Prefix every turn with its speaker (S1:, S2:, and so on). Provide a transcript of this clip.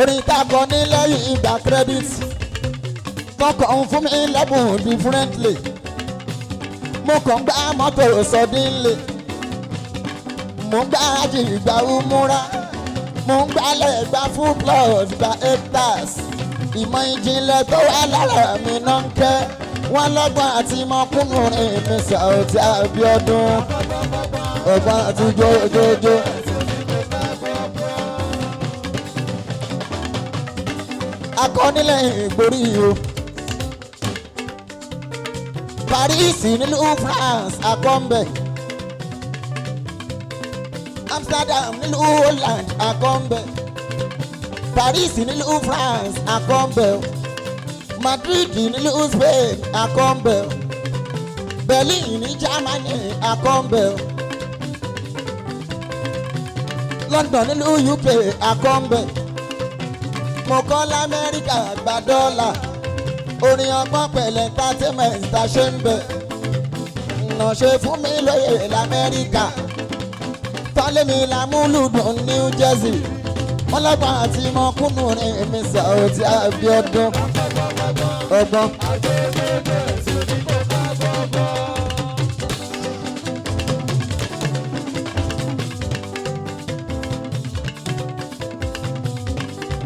S1: Orin tá a kọ ní lẹ́yìn ìgbà credit. Tọkọ̀ ń fún mi lẹ́bùn differently. Mo kàn ń gbá mọ́tò suddenly. Mo ń gbá ájì ìgbà umura. Mo ń gbálẹ̀ gba full plus gba hectares. Ìmọ̀ ìjìnlẹ̀ tó wà lára mi náà ń kẹ́. Wọ́n lọ́gbọ́n àti mọ́kúnnù rìn mi Saoty Abiodun. Ọgbọ́n àti jójójó. Akọ́nilẹ̀ ìgbórí o. Paris nílùú France akọ́ńbẹ̀. Amsterdam nílùú Holland akọ́ńbẹ̀. Paris nílùú France akọ́ńbẹ̀. Madrid nílùú Spain akọ́ńbẹ̀. Berlin ní Germany akọ́ńbẹ̀. London nílùú UK akọ́ńbẹ̀. Mo kọ́ l'Amẹ́ríkà gba dọ́là. Orin ọgbọ́n pẹ̀lẹ́ entertainment ta ṣe ń bẹ̀. Nà ṣe fún mi lóye l'Amẹ́ríkà. Tọ́lé mi lámúlùdùn New Jersey. Wọ́n lọ́gbọ́n àti mọ́kúnnù rìn mi Saoty Abiodun. Ọgbọ́n.